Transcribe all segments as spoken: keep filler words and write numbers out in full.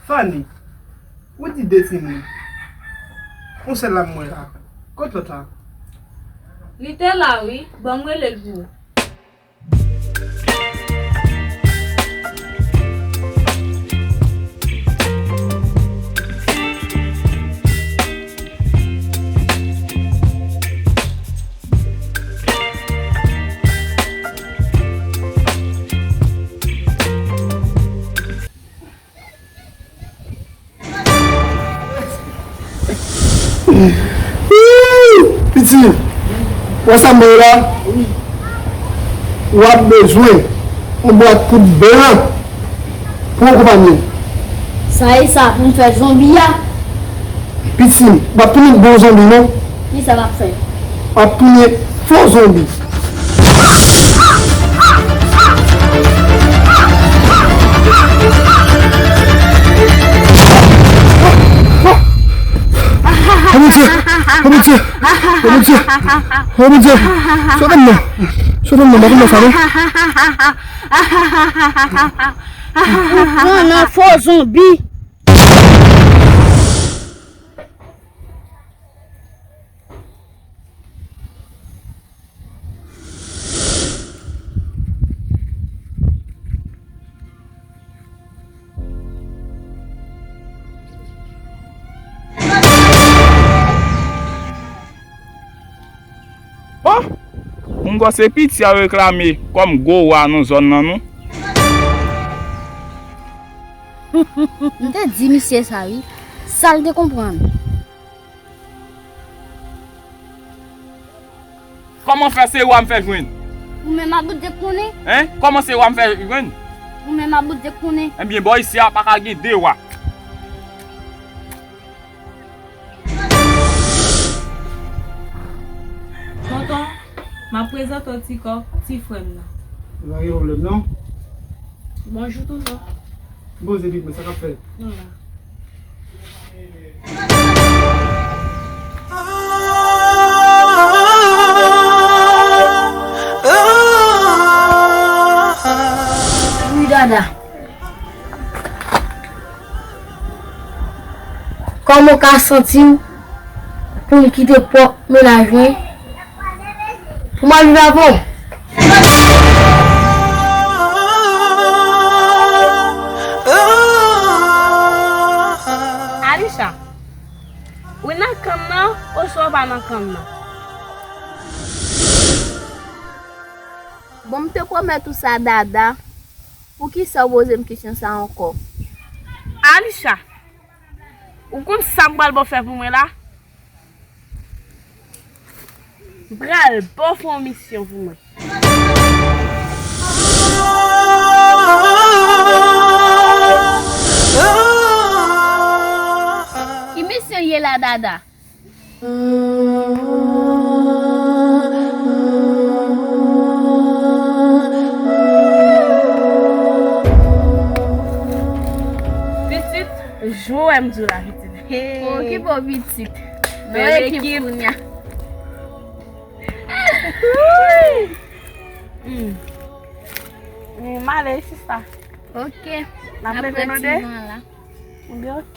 Fanny, ou di de timoun. Yon sèl la m wè la. Kot lòt la? Li te la wi, ban m rele l pou ou. Piti, wè sa m ba w la? W ap bezwen yon bwat poud blan pou w akonpanye. Sa e sa pou m fè zonbi a? Piti, w ap tounen bon zonbi non. Kisa m ap fè? W ap tounen fo zonbi. Oh Bondye! Oh Bondye! Oh Bondye! Oh Bondye! Sove m non! Sove m non! M pa konn sa non! Ou pran nan fo zonbi! Oh! M kwè se piti a yo reklame kòm gwo wa nan zòn nan non. M te di misye sa wi. Sa l te konprann? Kòman fè se wa m fè jwenn? Ou menm a bout de konnen. Hein? Kòman se wa m fè jwenn? Ou menm a bout de konnen. Ebyen, bò isi a pa ka gen de wa. Tonton, m ap prezante w ti kòk ti frè m nan. Pa gen pwoblèm non. Bonjou tonton. Poze pye pou sa k ap fèt. Nou la. Wi dada. Kòman w ka santi w pou m kite pwòp mennaj mwen? Pou m al viv avè w. Alisha, ou nan kann nan oswa w pa nan kann nan? Bon, m te pwomèt ou sa, Dada. Poukisa w poze m kesyon sa ankò? Alisha, ou konn sa m pral ba w fè pou mwen la? M pral ba w fè yon misyon pou mwen. Ki misyon l ye la, Dada? Pitit, jwe m di w la, pitit. Hey. Okipe w, pitit. Bèl ekip. Kounye a. Hmm. Hmm, m ale, sista. Ok. N ap leve nou de? Ebyen, ok.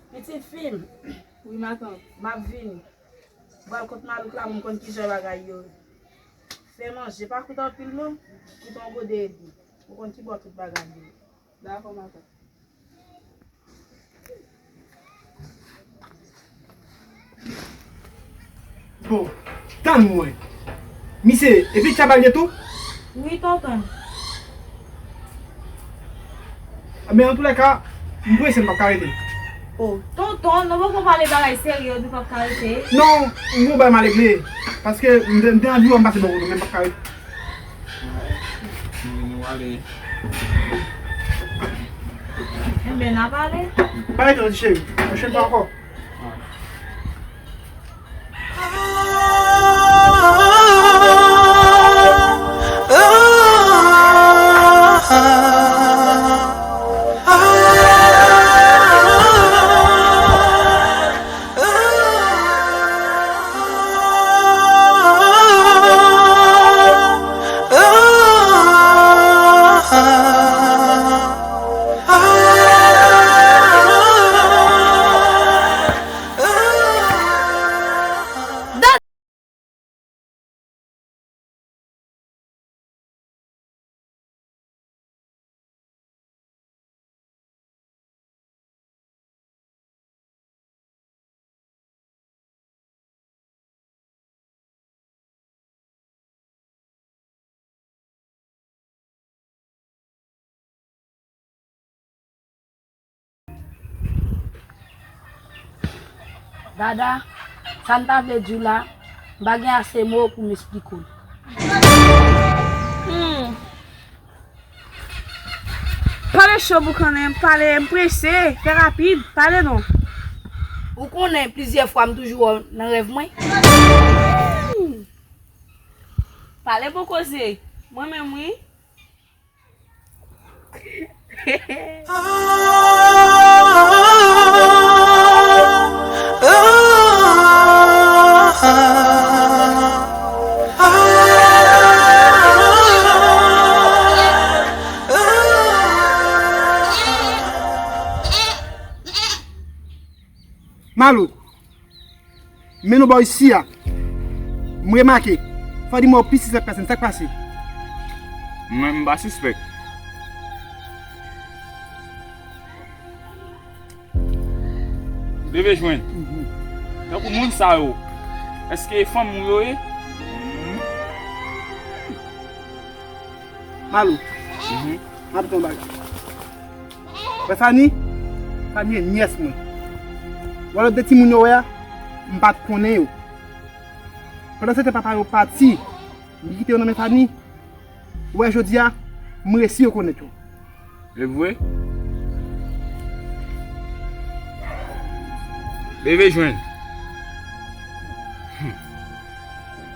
Pitit fi m. Wi, matant. M ap vini. M pral kot malouk la pou m konn kijan bagay yo ye. Fè manje, pa koute anpil non. Koute yon gode edmi. Ou konn kibò tout bagay yo ye. Dakò, matant. Bon, tann mwen. Misye, epi Tchabalye tou? Wi, tonton. Men antoulèka, m prese, m p ap ka rete. O, tonton, nou poko pale bagay serye, ou di w p ap ka rete? Non, m gon bagay m a regle. Paske m te, m te anvi wè m pase bò kote w, men m p ap ka rete. Nou ale. Men n ap ale. Bay tan, ti cheri. Anchèn pa ankò. Dada, sa m ta vle di w la, m pa gen ase mo pou m esplike w l. Hmm. Pale cho, Boukannen, pale, m prese, fè rapid, pale non. Ou konnen plizyè fwa m toujou wè w nan rèv mwen. Hmm. Pale bon koze, mwen menm wi. Malouk. Men nou bò isi a. M remake. Fò di mwen w pi sispèk pase m. Sa k pase? Mwen, m pa sispèk. Leve jwenn. Tankou moun sa yo, èske e fanm ou yo ye? Malo. Mhm. M ap di w yon bagay. Wè Fani? Fani e nyès mwen. Wè lòt de timoun yo wè a, m pa t konnen yo. Pandan se tan papa yo pati, m kite yo nan men Fani. Wè jodi a, m resi rekonèt yo. E vre? Leve jwenn. Hmm.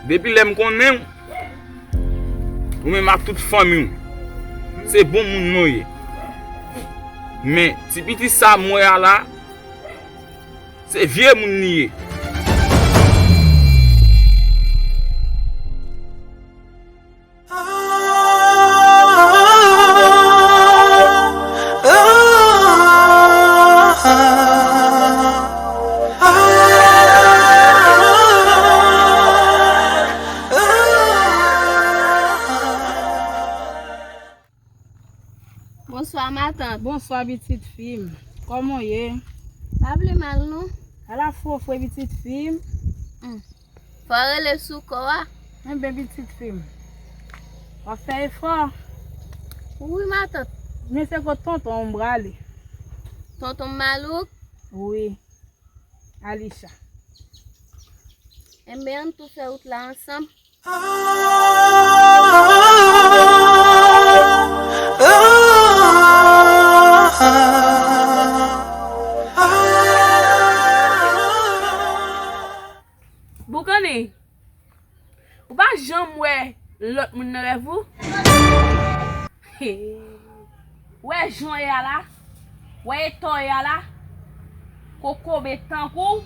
Depi lè m konnen w, ou menm ak tout fanmi w, se bon moun nou ye. Men, ti pitit sa m wè a la, se vye moun li ye. Bonswa, matant. Bonswa, pitit fi m. Kòman w ye? Pa vle mal, non. Ala fwofwe, pitit fi m. Hmm. Fò rele sou kò a. Enben, pitit fi m. W ap fè efò? Wi, matant. Men se kot tonton w m prale. Tonton Malouk? Wi. Alisha. Enben, ann tou fè wout la ansanm. Boukannen, ou pa janm wè lòt moun nan rèv ou? Wè jan w ye a la, wè eta w ye a la, kokobe tankou w.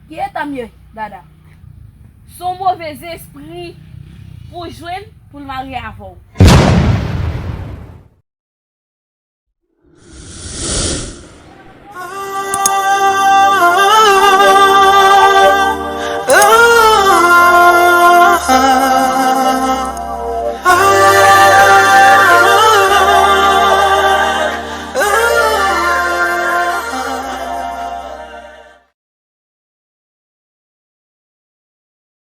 Ki eta m ye, Dada? Se yon move zespri pou w jwenn pou l marye avè w.